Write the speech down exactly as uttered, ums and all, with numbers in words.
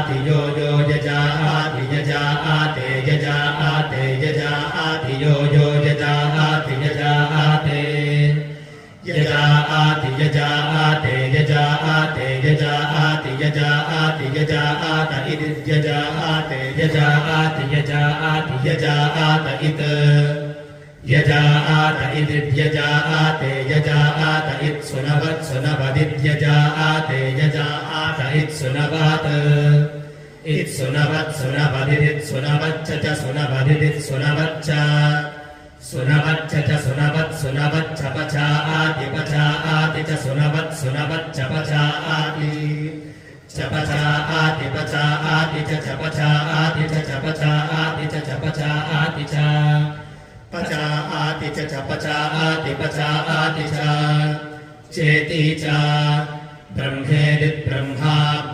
āti yo yo yajā āti yajā āte yajā āte yajā āti yo yo yajā āti yajā āte yajā āti yajā āte yajā āte yajā āti yajā āti yajā āta iti yajā āte yajā āti yajā āti yajā āta it yajā āta iti yajā āte yajā āta it sunavat sunavat it yajā āte yajā āta it sunavat it sunavat sunavat it sunavacca ca sunavat it sunavacca sunavacca ca sunavat sunavacca pacā āti pacā āti ca sunavat sunavacca pacā āti ca pacā āti pacā āti ca ca pacā āti ca ca pacā āti ca ca pacā āti ca pacā āti ca ca pacā āti pacā āti ca ceti ca brahmeti brahmā